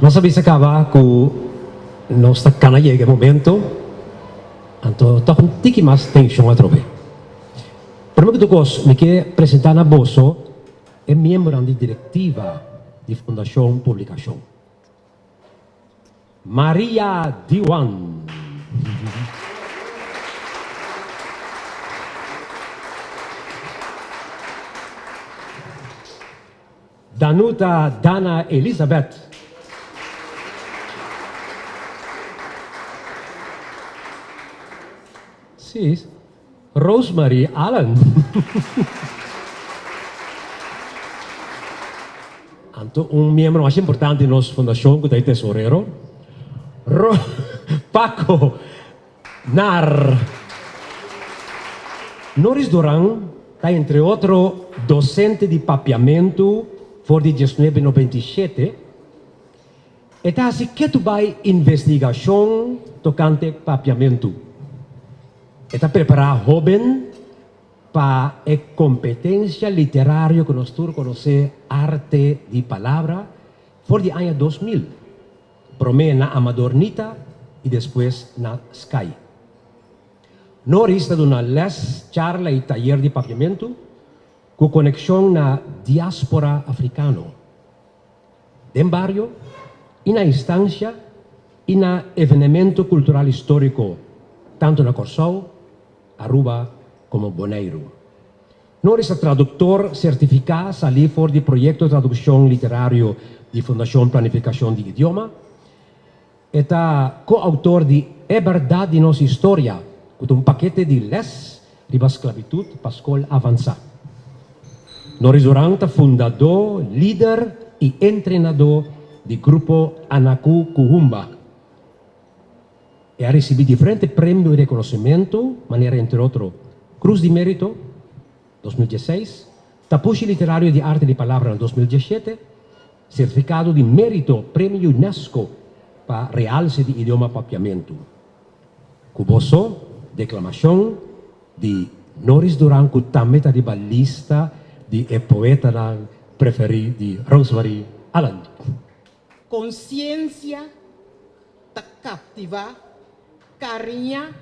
Nos a bisa caba cu nos ta cana yega e momento, anto toch un tiki mas tension atrobe. Prome cu tur cos mi ke presenta na boso e miembronan di directiva di Fundacion Publicacion. Maria Diwan. Danuta Dana Elizabeth. Sí, Rosemary Allen. Anto un miembro mas importante di nos fundacion cu ta e tesorero, Ro Paco Nar. Noris Duran ta entre otro docente di Papiamentu for di diesnuebe noventa i shete. E ta hasi ketu bai investigashon tokante papiamentu. E ta prepará hóben pa e kompetensia literario ku nos tur konosé Arte di Palabra for di aña 2000, promé na Amador Nita i despues na Sky. Noris ta duna lès, charla i tayer di papiamentu ku konekshon na diáspora afrikano. Den bario i na instancia i na evenemento cultural historico tanto na Corsou, Aruba como Boneiru. Noris ta traductor certifica sali for di Proyecto Traduccion Literario di Fundacion Planificacion di Idioma. E ta co-autor di E Berdad di Nos Historia, cu ta un pakete di les riba sclavitud pa scol avansa. Noris Duran ta fundadó, lider y entrenadó di grupo Anaku Kuhumba. E a ricibi diferente premio y reconocimento, manera entre otro Cruz di Merito, 2016, Tapushi Literario di Arte di Palabra na 2017, Sertifikado di Mérito Premio Unesco pa Realse di Idioma Papiamentu. Ku boso deklamashon di Noris Duran ku tambe ta riba lista di e poetanan preferí di Rosemarie Allen. Konsiensia ta kaptivá, kariñá,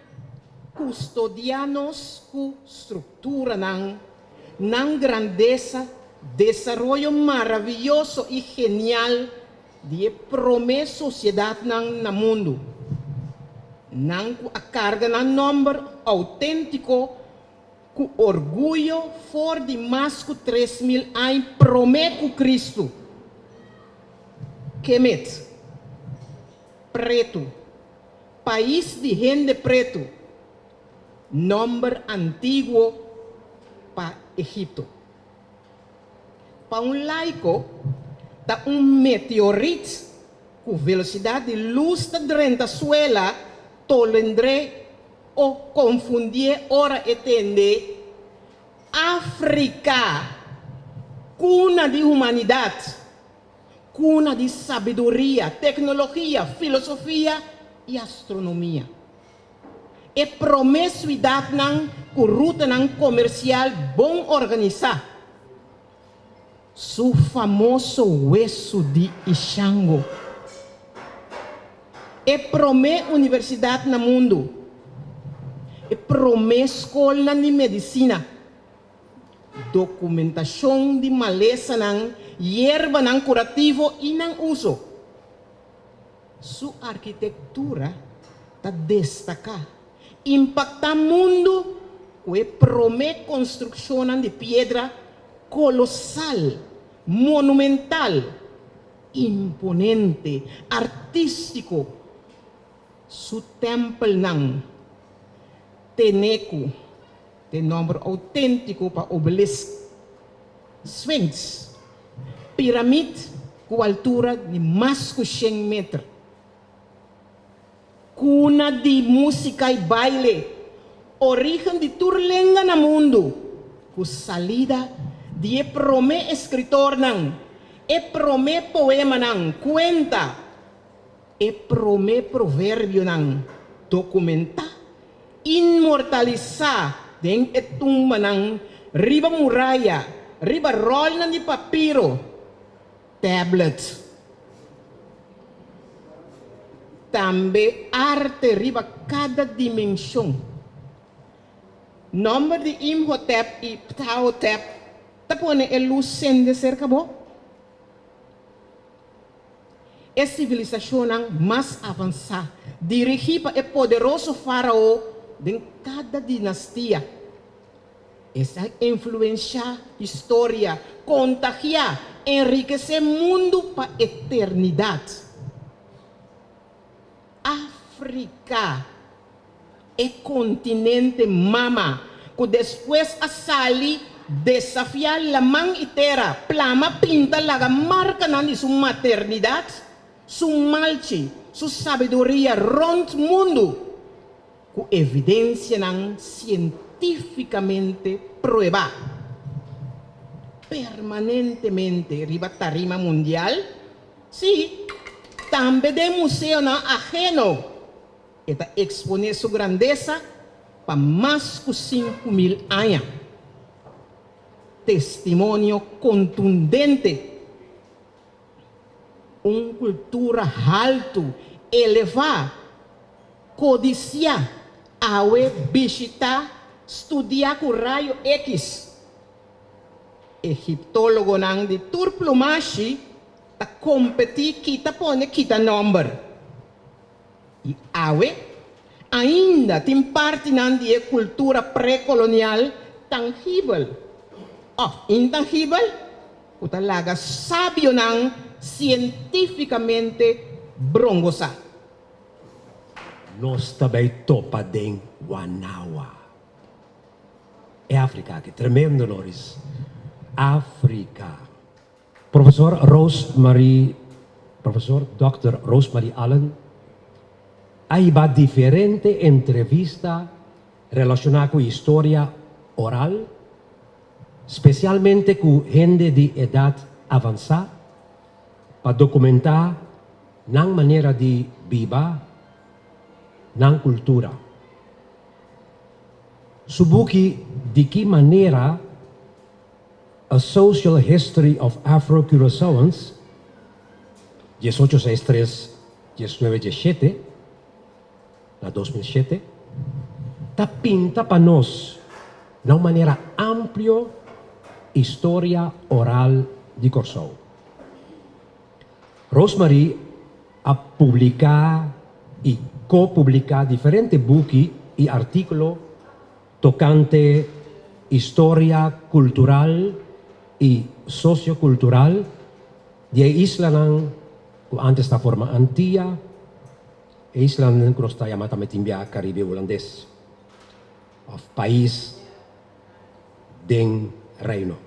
kustodiá nos ku strukturanan, nan grandesa, desaroyo maraviyoso i genial di e promé sosiedatnan na mundu. Nan ku a karga nan nòmber outéntiko ku orguyo for di mas ku 3000 añ promé ku Kristu. Kemet, pretu, pais di hende pretu, nòmber antiguo pa Egipto. Pa un laiko, ta un meteorit ku velosidat di lus ta drenta suela tolendr'é o konfundié ora e tende Afrika, kuna di humanidat, kuna di sabiduria, teknologia, filosofia i astronomia. E promé suidatnan ku rutanan komersial bon organisá. Su famoso wesu di Ishango. E promé universidat na mundu. E promé skolnan di medisina. Dokumentashon di malesanan, yerbanan kurativo i nan uso. Su arkitektura ta destaká, impaktá mundu ku e promé konstrukshonnan di piedra. Kolosal, monumental, imponente, artístiko, su tèmpelnan, Teneku, t'e nòmber outéntiko pa obelisk, sfinks, piramid ku altura di mas ku shen meter. Kuna di músika i baile, orígen di tur lenga na mundu, ku salida di e promé eskritornan, e promé poemanan, kuenta, e promé proverbionan dokumentá, inmortalisá den e tumbanan riba muraya, riba ròlnan di papiro, Tablet. Tambe arte riba kada dimenshon. Nòmber di Imhotep i Ptahotep ta pone e lus sende serka bo? E sivilisashonnan mas avansá, dirigí pa e poderoso fárao den kada dinastia. Esei influenshá historia, kontagiá, enrikesé mundu pa eternidat. Afrika, e kontinente mama ku despues a sali desafiá laman i tera, plama, pinta, laga markanan di su maternidat, su malchi, su sabiduria rònt mundu. Ku evidensianan sientífikamente pruebá permanentemente riba tarima mundial, sí, tambe den museonan aheno, e ta eksponé su grandesa pa mas ku 5000 aña. Testimonio kontundente! Un kultura haltu, elevá, kodisiá, awe bishitá, studiá ku rayo X. Egiptólogonan di tur plumashi ta kompetí kita pone kita nòmber. I awe, ainda tin partinan di e kultura prekolonial tangibel òf intangibel ku ta laga sabionan sientífikamente brongosá. Nos ta bay topa den Wanawa. E Afrika aki tremendo Loris. Afrika. Profesor Rose Marie Profesor Dòkter Rose Marie Allen a hiba diferente entrevista relashoná ku historia oral, spesialmente ku hende di edat avansá, pa dokumentá nan manera di biba, nan kultura. Su buki Di ki manera A Social History of Afro-Curaçaoans, 1863, 1917, na 2007, ta pinta pa nos na un manera amplio historia oral di Kòrsou. Rosemarie a publiká i ko-publiká diferente buki i artíkulo tokante historia kultural i sosiokultural di e islanan ku antes ta forma Antia, e islanan ku nos ta yama tambe tin bia Karibe Hulandes òf pais den Reino.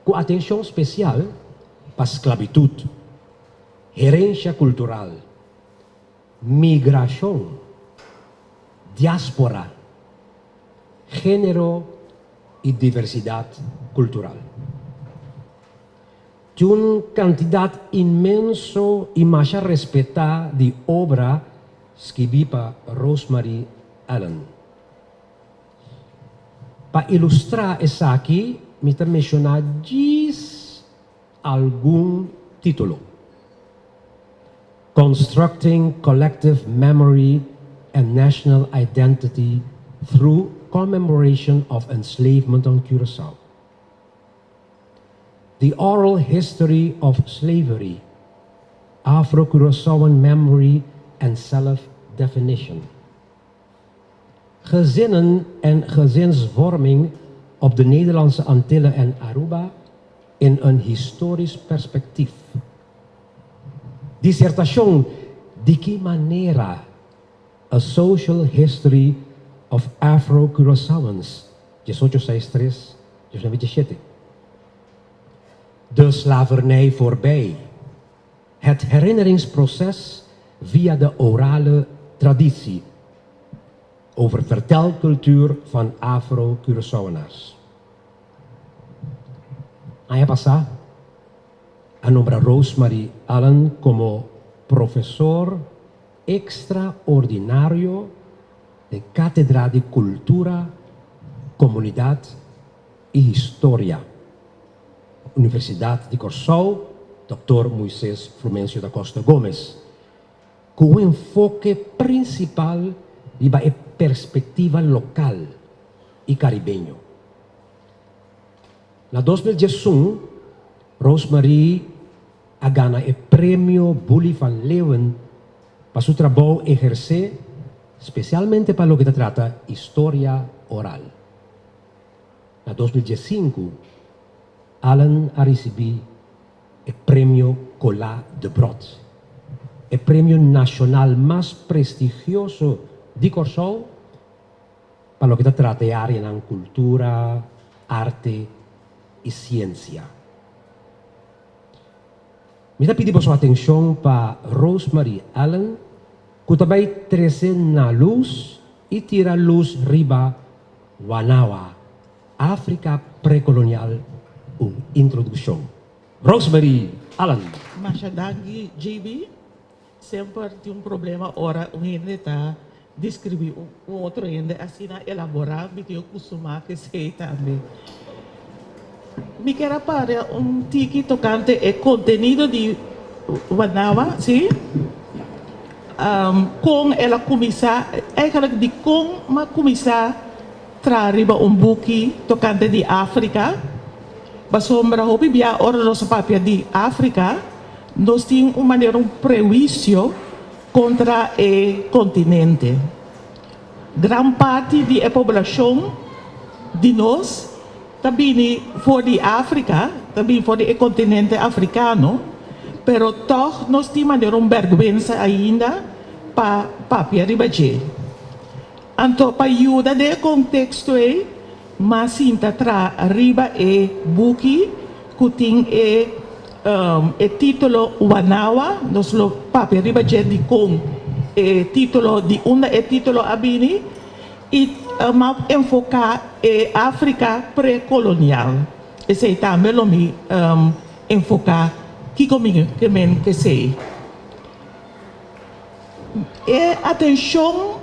Ku atenshon spesial pa sklabitut, herensha kultural, migrashon, diaspora, género i diversidat kultural. Tin un kantidat inmenso i masha respetá di obra skibí pa Rosemarie Allen. Pa ilustrá esaki mi ta menshoná djis algun título. Constructing Collective Memory and National Identity Through Commemoration of Enslavement on Curaçao, The Oral History of Slavery, Afro-Curaçaoan Memory and Self-Definition, Gezinnen en Gezinsvorming. Op de Nederlandse Antillen en Aruba in een historisch perspectief. Disertashon Di ki manera A Social History of Afro-Curaçaoans, 1863, 1927. De slavernij voorbij. Het herinneringsproces via de orale traditie. Over vertelcultuur van Afro-Curaçaoenaars. Aña pasá a nombra Rosemarie Allen komo profesor ekstraordinario den Kátedra di Kultura, Komunidat i Historia, Universidat di Kòrsou, Dòktor Moises Frumencio da Costa Gomez, ku un enfoke prinsipal riba e perspektiva lokal i karibeño. Na 2011, Rosemarie a gana e Premio Bully van Leeuwen pa su trabou ehersé spesialmente pa loke ta trata historia oral. Na 2015, Allen a risibí e Premio Colá Debrot, e premio nashonal mas prestigioso di Kòrsou pa loke ta trata e áreanan kultura, arte i siensia. Mi ta pidi boso atenshon pa Rosemarie Allen ku ta bai trese na lus i tira lus riba Wanawa, Afrika prekolonial, un introdukshon. Rosemarie Allen. Masha danki JB. Semper tin un problema ora un hende ta describi un otro hende asina elabora, mi tin custuma cu esey tambe. Mi kier a papia un tiki tocante e contenido di Wanawa, si? Con el a cuminsa, eigenlijk dicon m'a cuminsa traha riba un buki tocante di Africa, pasobra hopi bia ora nos a papia di Africa, Nos tin un manera un prehuisio kontra e kontinente. Gran parti di e poblashon di nos ta bini for di Afrika, ta bini for di e kontinente afrikano, pero tòg nos tin manera un bèrgwensa ainda pa papia riba dje. Anto pa yuda den e konteksto ei, m'a sinta traha riba e buki ku tin e e título Wanawa, nos lo papia riba dje dikon e título, di unda e título a bini, i m'a enfoká e Afrika prekolonial. Esei tambe lo mi enfoká kiko mi ke men k'esei. E atenshon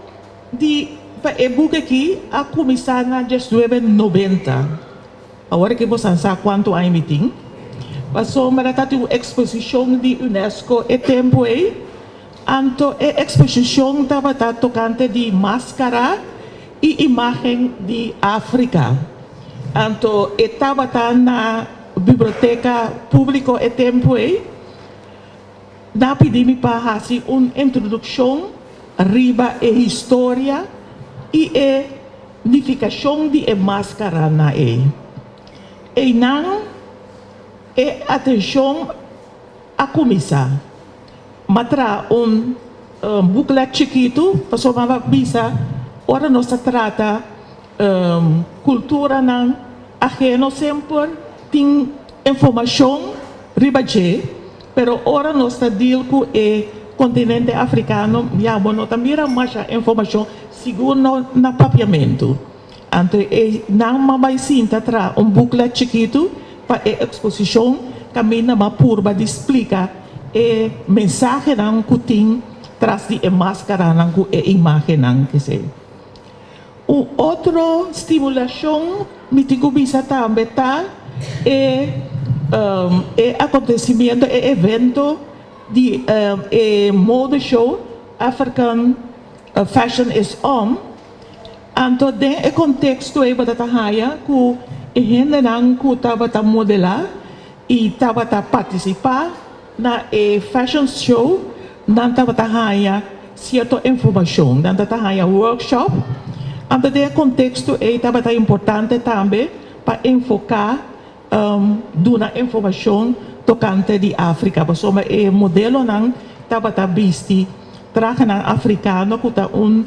di pa e buki aki a kuminsá na 1990. Awor aki boso a sa kuantu aña mi tin. Pasobra ta tin un eksposishon di UNESCO e tempu ei. Anto e eksposishon tabata tokante di maskara i imágen di Afrika. Anto e tabata na biblioteka públiko e tempu ei. Nan a pidi mi pa hasi un introdukshon riba e historia i e nifikashon di e maskaranan ei. Einan e atenshon a kuminsá. M'a traha un booklet chikitu pasobra m'a bisa ora nos ta trata kulturanan aheno semper tin informashon riba dje. Pero ora nos ta deal cu e continente africano ya bo no ta mira masha informacion sigur no na papiamento. Anto e nan ma bay sinta traha un booklet chikitu pa e exposicion caminda ma purba di splica e mensahenan cu tin tras di e mascaranan cu e imagennan kesey. Un otro stimulacion mi tin cu bisa tambe ta e e acontecimiento, e evento di e mode show African Fashion is On. Anto den e contexto ey bo ta ta haya cu e hendenan cu tabata modela y tabata participa Na e fashion show nan tabata haña sierto informashon, nan tabata haña workshop. Anto den e konteksto ei tabata importante tambe pa enfoká duna informashon tokante di Afrika pasobra e modelonan tabata bisti trahenan afrikano ku ta un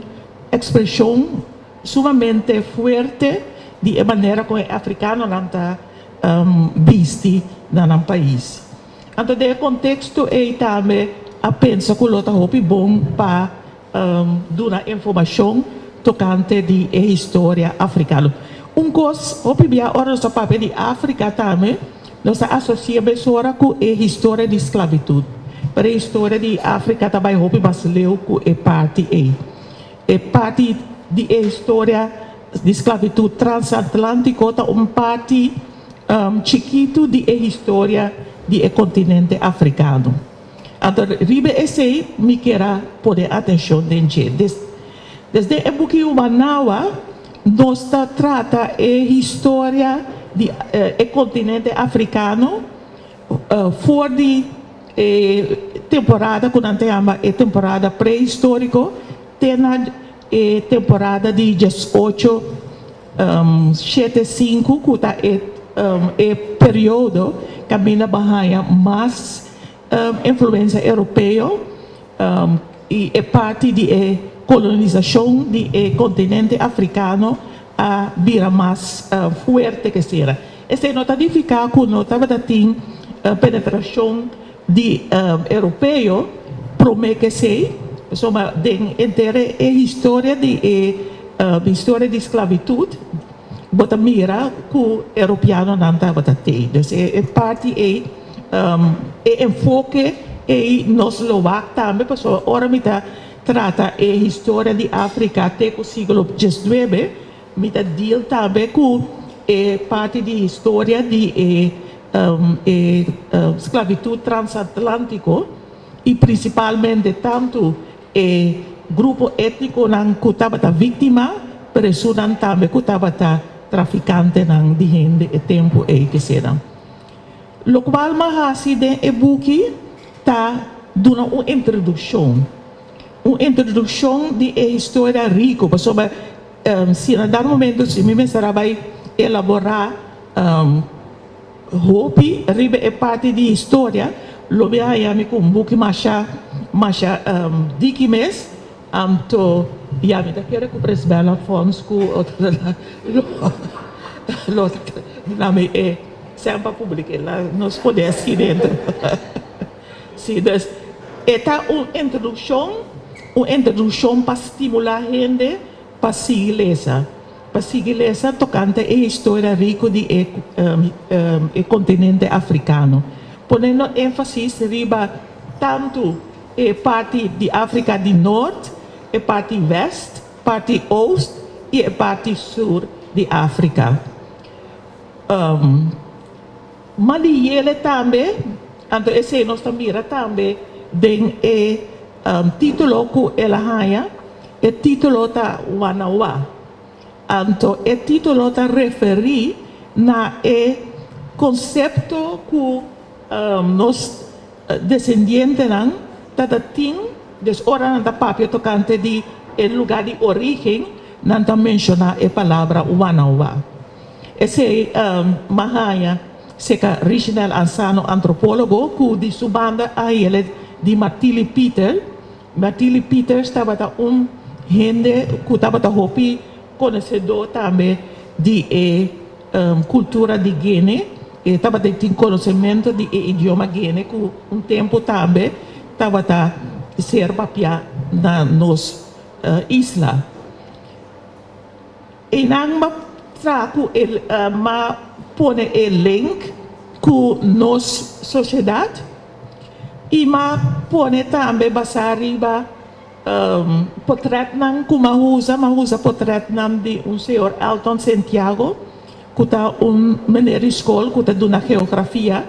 ekspreshon sumamente fuerte di e manera kon e afrikanonan ta bisti na nan pais. Anto den e konteksto ei tambe a pensa ku lo ta hopi bon pa duna informashon tokante di e historia afrikano. Un kos hopi bia ora nos ta papia di Afrika tambe nos ta asosia mesora ku e historia di sklabitut. Pero e historia di Afrika ta bai hopi mas leu ku e parti ei. E parti di e historia di sklabitut transatlantiko ta un parti chikitu di e historia di e kontinente afrikano. Anto riba esei mi kier a pone atenshon den dje. Desde e buki Wanawa nos ta trata e historia di e kontinente afrikano for di e temporada ku nan ta yama e temporada prehistoriko te na e temporada di diesocho 75 ku ta e e periodo kaminda bo haña mas influensia europeo i e parti di e kolonisashon di e kontinente afrikano a bira mas fuerte ke sera. Esei no ta nifiká ku no tabata tin penetrashon di europeo promé ke esei, pasobra den henter e historia di e historia di sklabitut bo ta mira ku europeanonan tabata tei. Dus e parti ei, e enfoke ei nos lo wak tambe pasobra ora mi ta trata e historia di Afrika te ku siglo diesnuebe, Mi ta deal tambe ku e parti di historia di e e sklabitut transatlantiko i prinsipalmente tantu e grupo etnikonan ku tabata víktima pero esunnan tambe ku tabata trafikantenan di hende e tempu ei kesenan. Lokual mi a hasi den e buki ta duna un introdukshon. Un introdukshon di e historia riku pasobra si na dado momento si mi mester a bai elaborá hopi riba e parti di historia lo mi a haña mi ku un buki masha masha diki mes anto ya mi ta kere ku Prins Bernhard Fonds ku lo duna mi e sèn pa publik'é nos pone aki dentro. Sí, dus e ta un introdukshon, un introdukshon pa stimulá hende pa sigui lesa, pa sigui lesa tokante e historia riku di e e kontinente afrikano, ponendo énfasis riba tantu e parti di Afrika di Nort, e parti wèst, parti oost i e parti sur di Afrika. Ma di yele tambe, anto esei nos ta mira tambe den e título ku el a haña, e título ta Wanawa. Anto e título ta referí na e konsepto ku nos desendientenan ta ta tin, des ora nan ta papia tokante di e lugá di orígen, nan ta menshoná e palabra Wanawa. Esei m'a haña serka Richinel Ansano, antropólogo, ku di su banda a hele di Martili Pieter. Martili Pieters tabata un hende ku tabata hopi konosedó tambe di e kultura di Guinea. E tabata tin konosementu di e idioma Guinea ku un tempu tambe tabata ser papiá na nos isla. Einan m'a tra ku e m'a pone e link ku nos sosiedat i m'a pone tambe basá riba potrètnan ku m'a usa. M'a usa potrètnan di un señor Elton Sentiago ku ta un meneer di skol ku ta duna geografia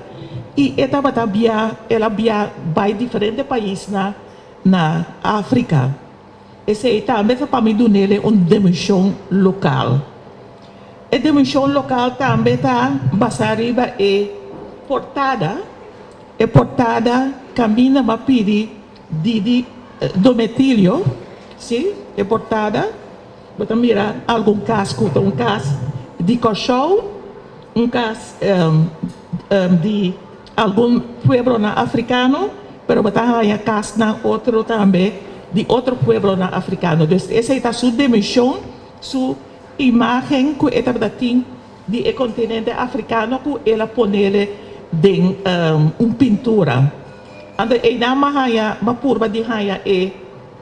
i e tabata bia el a bia bai diferente pais na na Afrika. Esei tambe ta pa mi dunele un dimenshon lokal. E dimenshon lokal tambe ta basá riba e portada, e portada kaminda m'a pidi Didi Dometilio, sí, e portada, bo ta mira algun kas ku ta un kas di Kòrsou. Un kas di algun pueblonan afrikano, pero bo ta haña kasnan otro tambe di otro pueblonan afrikano. Dus esei ta su dimenshon, su imágen ku e tabata tin di e kontinente afrikano ku el a ponele den un pintura. Anto einan m'a haña, m'a purba di haña e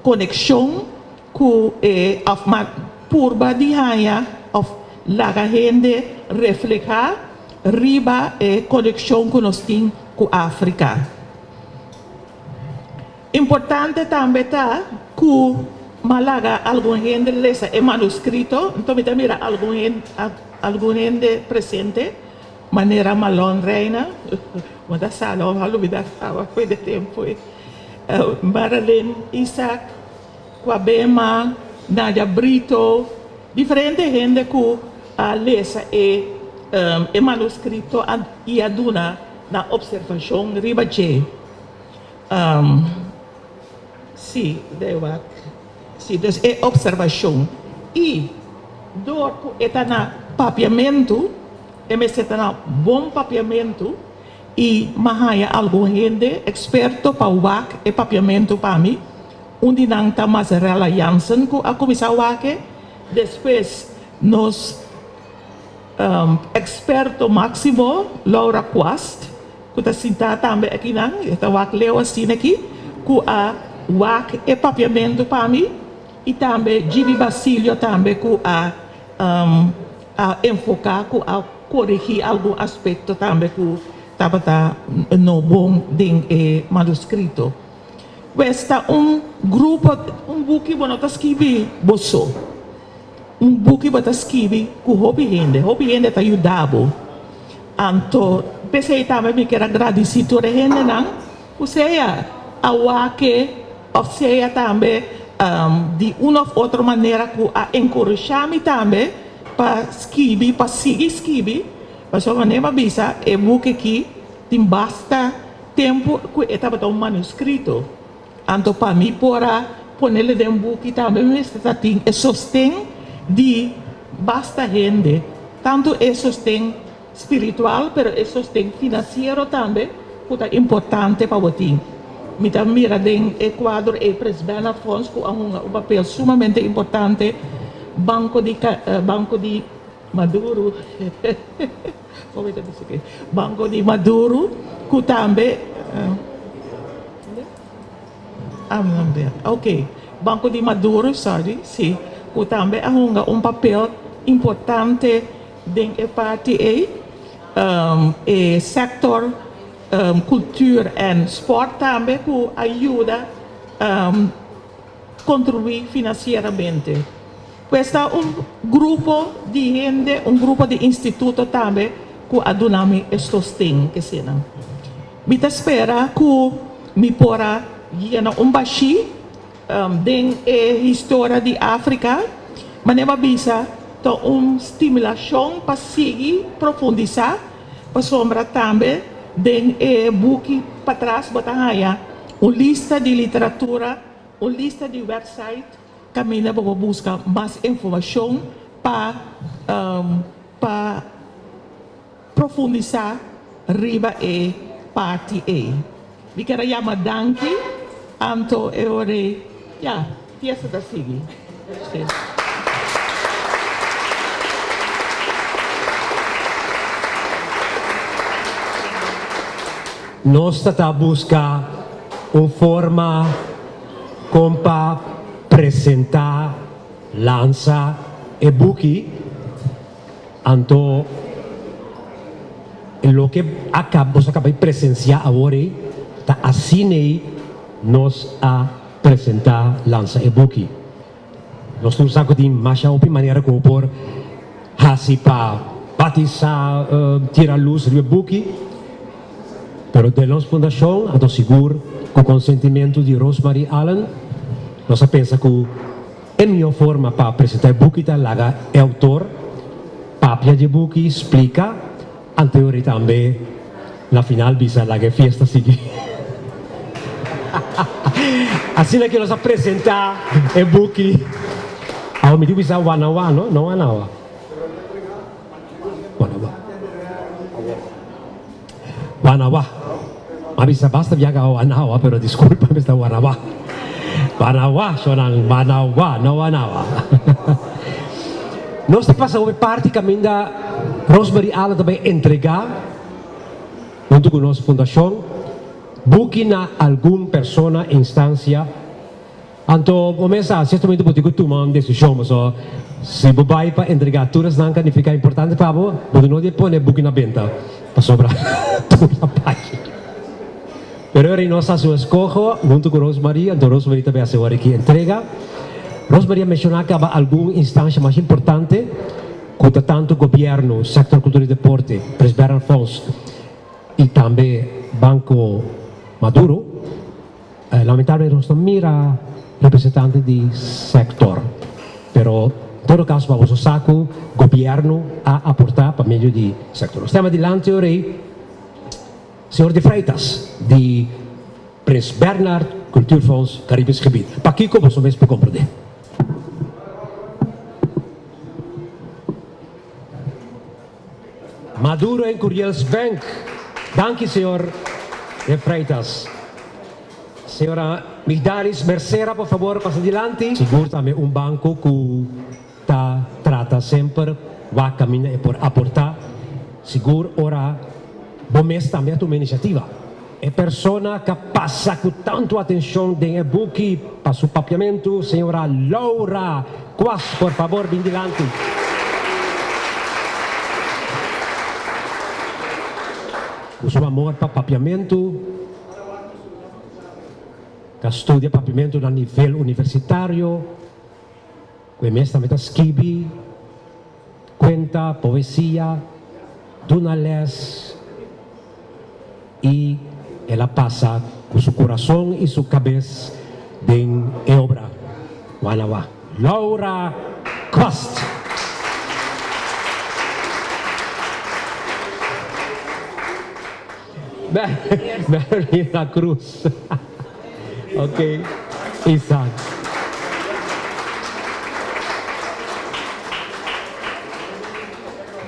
konekshon Ku e òf ma purba di haña òf laga hende reflehá riba e konekshon ku nos tin ku Afrika. Importante tambe ta ku m'a laga algun hende lesa e manuskrito, nto mi ta mira algun hende algun hende presente, manera Malon Reina, bo ta sa lo a lubida kaba for di tempu ei, Marilyn Isaac. Kwabema, Nadia Brito, diferente hende ku a lesa e e manuskrito i a duna nan opservashon riba dje. Sí, dei wak. Sí, dus e opservashon. I dor ku e ta na papiamentu, e mester ta na bon papiamentu i m'a haña algun hende eksperto pa wak e papiamentu pa mi. Un di nan ta Mazarella Jansen ku a kuminsá wak e. Despues nos eksperto máksimo Laura Quast ku ta sintá tambe akinan, e ta wak leu asina aki, ku a wak e papiamentu pa mi i tambe Gibi Basilio tambe ku a a enfoká ku a koregí algun aspekto tambe ku tabata no bon den e manuskrito. Pues ta un grupo, un buki bo no ta skibi bo so. Un buki bo ta skibi ku hopi hende, hopi hende ta yuda bo. Anto p'esei tambe mi kier a gradisí tur e hendenan ku sea a wak òf sea tambe di un òf otro manera ku a enkurashá mi tambe pa skibi, pa sigui skibi. Pasobra manera mi a bisa e buki aki tin basta Tempu ku e tabata un manuskrito, anto pa mi por a ponele den buki tambe mi mester ta tin e sosten di basta hende, tantu e sosten spiritual pero e sosten finansiero tambe ku ta importante pa bo tin. Mi ta mira den e kuadro ei Prins Bernhard Fonds ku a hunga un papel sumamente importante, Banko di Banko di Maduro. Como ta bisa ke Banco di Maduro cu tambe ok Banco di Maduro sorry si cu tambe a hunga un papel importante den e parti ey e sector cultuur en sport tambe cu a yuda contribui financieramente. Pues ta un grupo di hende, un grupo di instituto tambe cu a duna mi e sosten eseinan. Mi ta spera cu mi por a yena un bashi den e historia di Africa, manera bo a bisa ta un stimulacion pa sigui profundisa, pasobra tambe den e buki patras bo ta haya un lista di literatura, un lista di website Kaminda bo por buska mas informashon pa pa profundisá riba e parti ei. Mi ker a yama danki, anto e ora ei, ya, fiesta ta sigui. Sí. Nos ta ta buska un forma. Kon pa presentá, lansa e buki, anto loke a nos a kaba di presensiá awor ei ta asin'ei nos a presentá, lansa e buki. Nos tur sa ku tin masha hopi manera ku bo por hasi pa batisá, tira lus riba e buki. Pero den nos fundashon, anto sigur ku konsentimentu di Rosemarie Allen, nos a pensa ku e mihó forma pa presentá e buki ta laga e outor papia di e buki, splika, anteori tambe na final bisa laga e fiesta sigui. Asina ke nos a presentá e buki. Awor mi tin ku bisa wanawa, no? No wanawa. Wanawa. Wanawa. A bisa basta biaga Wanawa, pero disculpa, mi sta Wanawa. Wanawa, shonan, Wanawa, no Wanawa. Nos ta pasa hopi parti kaminda Rosemary Allen ta bai entregá huntu ku nos fundashon buki na algun persona, instansia. Anto bo mes sa, sierto momento bo tin ku tuma un desishon, pasobra si bo bai pa entregá tur esnan ka nifiká importante pa bo, bo no di pone buki na benta, pasobra tur a bai. Pero ora nos hasi un eskoho huntu ku Rosemarie, anto Rosemarie ta bai hasi ora ki entrega. Rosemarie a menshoná kaba algun instansha mas importante ku ta tantu gobièrnu, sektor kultura i deporte, Prins Bernhard Fonds i tambe Banko Maduro. Lamentablemente nos no mira representante di sector, pero en todo caso pa boso sa cu gobierno a aporta pa medio di sector. Nos tema dilanti ora ei señor De Freitas di Prins Bernhard Cultuurfonds Caribisch Gebied. Pakico boso mes por comprende. Maduro en Curiel's Bank. Danki señor De Freitas. Señora Migdaris Mercera por favor pasa dilanti. Sigur tambe un banco cu ta trata semper wak caminda e por aporta. Sigur ora bo mes tambe a tuma iniciativa. E persona ca pasa cu tanto atencion den e buki pa su papiamento, señora Laura Quast, por favor bin dilanti. Cu su amor pa papiamento, ta studia papiamento na nivel universitario, cu e mes tambe ta skibi cuenta, poesia, duna les y el a pasa cu su curason y su cabes den e obra Wanawa. Laura Quast. Berlina Cruz. Ok, Isaac.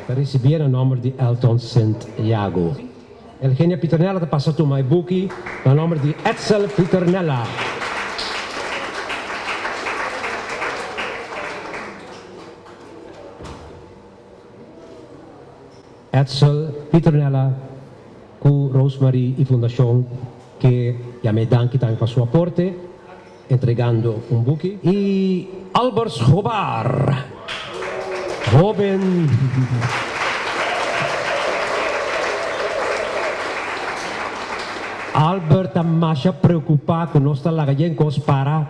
Ta ricibi na nomber di Elton Sint Jago. Elgenia Pieternella ta pasa tuma e buki na nomber di Edsel Pieternella. Edsel Pieternella ku Rosemarie i Fundashon ke yam'é danki tambe pa su aporte, entregando un buki. I Albert Schobaar, hoben. Albert ta masha preokupá ku nos ta laga yen kos para.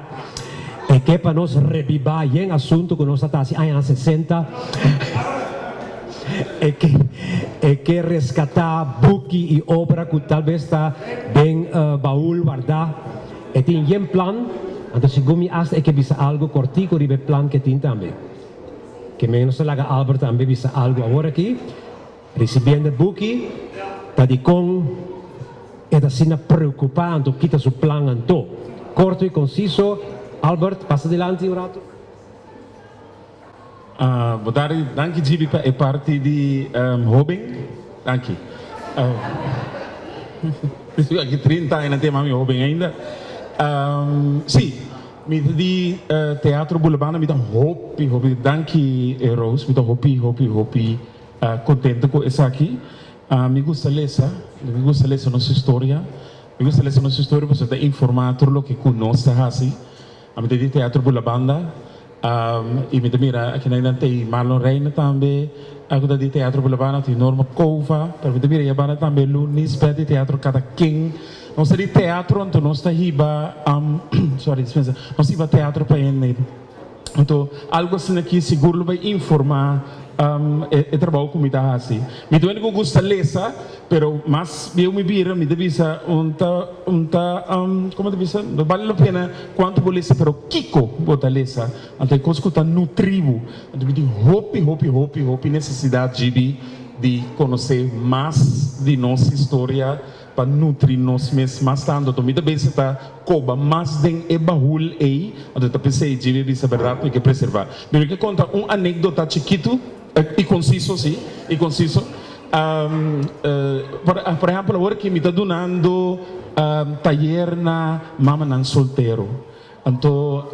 E ke pa nos rebibá yen asuntu ku nos ta ta hasi añanan sesenta. E ke e ke reskatá buki i obra ku tal bes ta den baul wardá. E tin yen plan, anto segun mi asta e ke bisa algu kòrtiku riba e plan ke tin tambe. Ke men nos ta laga Albert tambe bisa algu awor aki. Risibiendo e buki ta dikon e ta asina preokupá anto kita su plan anto. Korto i konsiso, Albert, pasa dilanti un ratu. Bo tardi, danki Gibi pa e parti di hoben, danki. Aki 30 aña nan ta yama mi hoben ainda. Si, mi ta di Teatro Bulabanda, mi ta hopi hopi, danki Rose, mi ta hopi hopi hopi contento cu esaki. Mi gusta lesa, mi gusta lesa nos historia, mi gusta lesa nos historia pasobra ta informa tur loke cu nos ta haci. Ami ta di Teatro Bulabanda y mi ta mira aki nan tin Marlon Reina tambe cu ta di Teatro Bulabanda, tin Norma Cova, pero mi ta mira yabanda tambe Lu Nisbet di Teatro Cada Quien. Nos ta di teatro anto nos ta hiba, sorry dispensa, nos ta hiba teatro pa hende. Anto algo asina aki sigur lo bai informa e trabou ku mi ta hasi. Mi ta wende ku gusta lesa, pero mas bieu mi bira mi ta bisa un ta un ta komo ta bisa no bale la pena kuantu bo lesa pero kiko bo ta lesa. Anto e kos ku ta nutri bo. Anto mi tin hopi hopi hopi hopi nesesidat djibi di konosé mas di nos historia. Pa nutri nos mes mas tantu. Anto mi ta bisa ta koba mas den e bahul ei, anto ta p'esei dje mi bisa bèrdat mi ke preservá. Mi lo ke konta un anekdota chikitu i konsiso, sí, i konsiso. Por por ehèmpel awor ki mi ta dunando tayer na mamanan soltero. Anto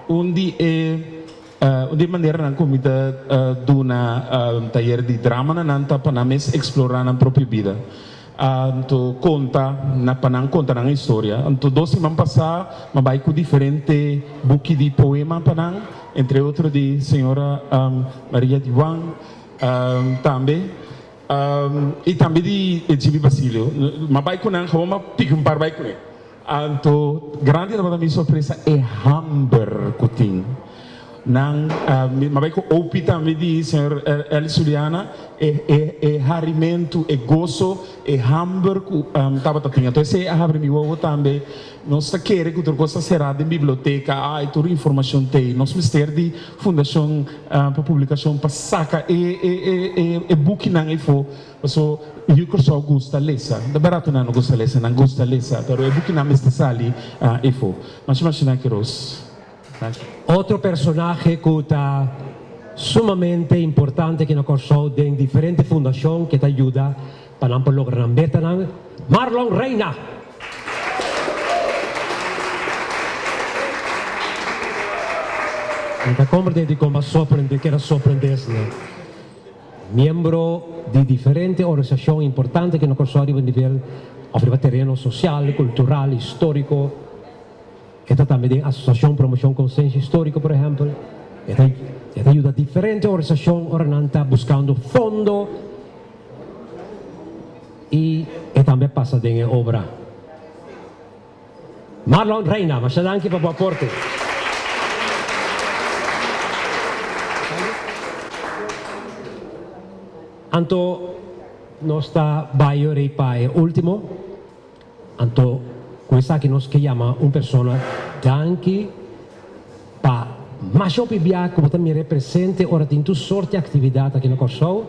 un di e un di e maneranan ku mi ta duna tayer di drama na nan ta pa nan mes eksplorá nan propio bida. Anto konta na pa nan konta nan historia. Anto dos siman pasá mi a bai ku diferente buki di poema pa nan, entre otro di señora Maria di Juan tambe i tambe di Jimmy Basilio. Mi a bai ku nan, gewoon mi a piki un par bai kuné. Anto grandi tabata mi sorpresa e hamber ku tin. Nan mi bai ku opi tambe di señor Ellis Juliana e e e harimentu, e goso, e hamber ku tabata tin. Anto esei a habri mi wowo tambe. Nos ta kere ku tur kos ta será den biblioteka, ai tur informashon t'ei. Nos mester di fundashon pa publikashon pa saka e e e e bukinan efo. Paso yu Kòrsou gusta lesa. Ta barato nan no gusta lesa, nan gusta lesa, pero e bukinan mester sali efo. Masha masha danki Roos. Danki. Otro personahe ku ta sumamente importante aki na Kòrsou den diferente fundashon ke ta yuda pa nan por logra nan metanan, Marlon Reina! Mi ta komprende dikon bo a sorprende, keda sorprende esnan. Miembro di diferente organisashon importante aki na Kòrsou riba nivel òf riba tereno sosial, kultural, históriko. E ta tambe den Asosiashon Promoshon Konsensia Históriko, por ehèmpel. E ta e ta yuda diferente organisashon ora nan ta buskando fondo i e tambe a pasa den e obra. Marlon Reina, masha danki pa bo aporte. Anto nos ta bai ora pa e ultimo. Anto ku esaki nos ke yama un persona danki pa masha hopi bia ku bo ta mira e presente ora tin tur sorti aktividat aki na Kòrsou.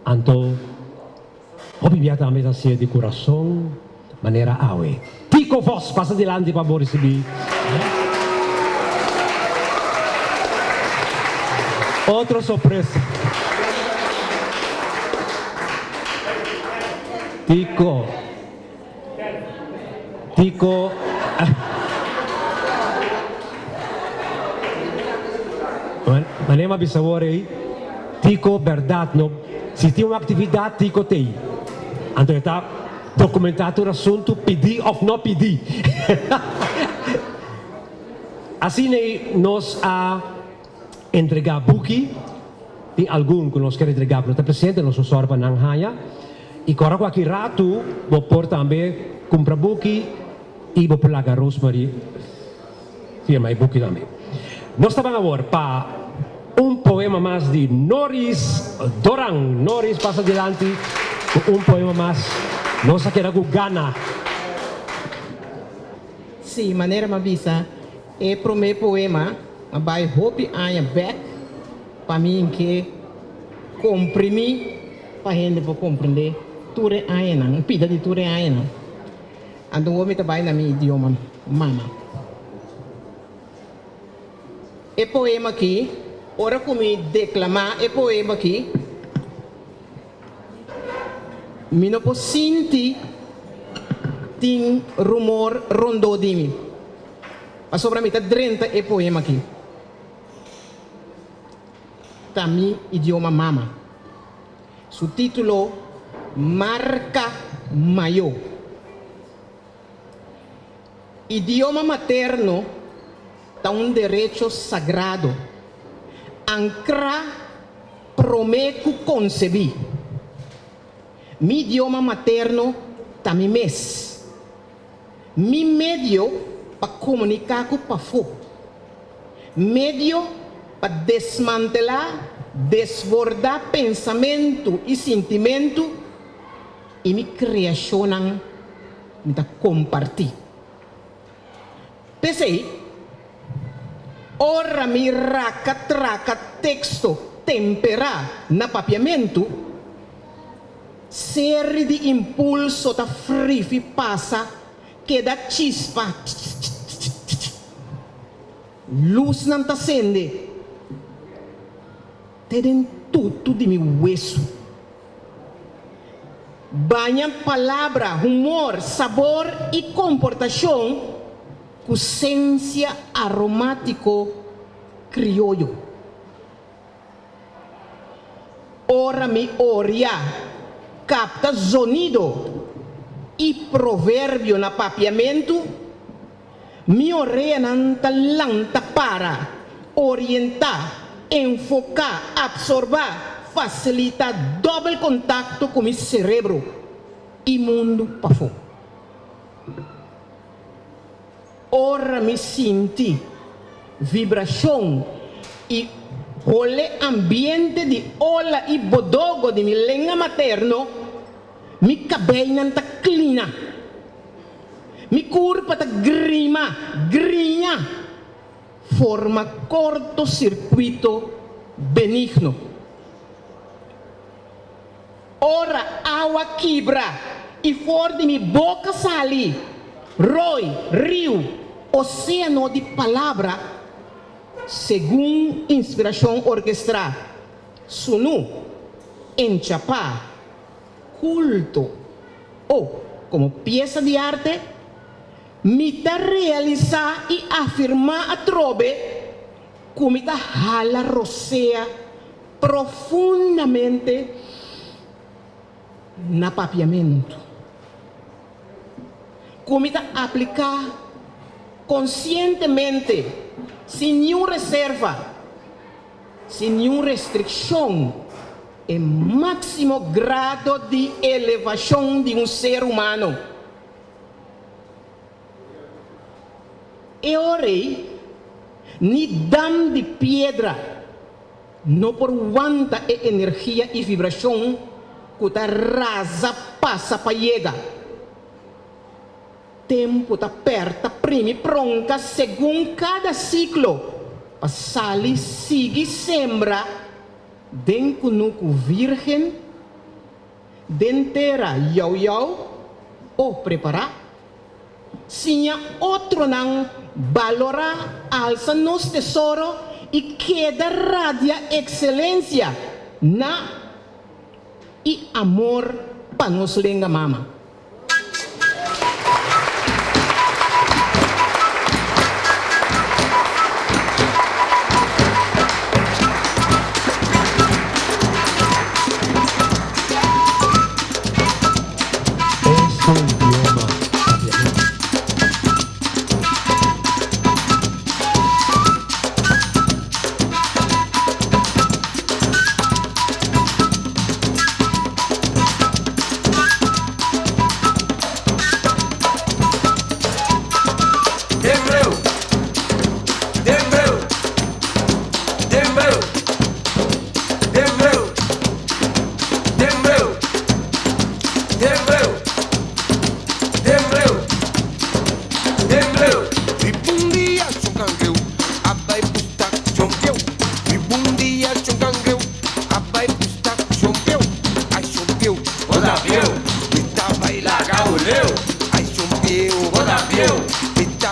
Anto hopi bia tambe ta hasié di kurason manera awe. Tico Vos pasa dilanti pa bo risibí otro sorpresa. Tico. Tico. Manera mi a bisa awor ei, Tico berdad no, si tin un actividad Tico ta ei. Anto e ta documenta tur asunto pidi of no pidi. Asina ei nos a entrega buki. Tin algun ku nos ker entregá ku no ta presente, nos lo sòru pa nan haña. I kòrda ku aki ratu bo por tambe kumpra buki i bo por laga Rosemary firma e buki tambe. Nos ta ban awor pa un poema mas di Noris Doran. Noris pasa dilanti ku un poema mas. Nos a keda ku gana. Sí, manera mi a bisa, e promé poema a bai hopi aña bèk pa mi ke komprimí pa hende por komprendé tur e añanan, un pida di tur e añanan. Anto awor mi ta bai na mi idioma mama. E poema akí, ora ku mi deklamá e poema akí, Mi no por sinti tin rumor rondó di mi, pasobra mi ta drenta e poema aki. Ta mi idioma mama. Su título Marka Mayó. Idioma materno ta un derecho sagrado, ankrá promé ku konsebí. Mi idioma materno ta mi mes. Mi medio pa komuniká ku pafó. Medio pa desmantelá, desbordá pensamentu i sintimentu i mi kreashonnan mi ta kompartí. P'esei, ora mi raka traka teksto temperá na papiamentu, seri di impulso ta frifi pasa keda chispa tss-tss-tss-tss. Lusnan ta sende te den tutu di mi wesu. Baña palabra, humor, sabor i komportashon ku sensia aromátiko krioyo. Ora mi oria kapta zonido i proverbio na papiamentu, mi oreanan ta lanta para, orientá, enfoká, apsorbá, fasilitá dòbel kontakto ku mi serebro i mundu pafó. Ora mi sinti vibrashon i hole ambiente di ola i bodogo di mi lenga materno, mi kabeinan ta klina. Mi kurpa ta grima, griña, forma korto sirkuito benigno. Ora awa kibra i for di mi boka sali roi, riu, oséano di palabra, segun inspirashon orkestrá, sunú, enchapá, kulto o komo piesa di arte, mi ta realisá i afirmá atrobe ku mi ta hala rosea Profundamente na papiamentu. Ku mi ta apliká konsientemente, sin niun reserva, sin niun restrikshon, e máksimo grado di elevashon di un ser humano. E ora ei, ni dam di piedra no por wanta e energia i vibrashon ku ta raza pasa pa yega. Tempu ta pèrta primi pronka segun kada siklo pa sali sigui sembra den kunuku vírgen, den tera yòu yòu o prepará. Siña otronan balorá, alsa nos tesoro i keda radia ekselensia na i amor pa nos lenga mama. Esun idioma papiamento. Dembreu, dembreu, dembreu, dembreu, dembreu, dembreu, dembreu, dembreu. Riba un dia Shon Cangreu a bai pusta ku Shon Pieu. Riba un dia Shon Cangreu a bai pusta ku Shon Pieu. Ai Shon Pieu, Bo ta pieu. Mi ta bai Laga bo leu. Ai Shon Pieu, Bo ta pieu. Mi ta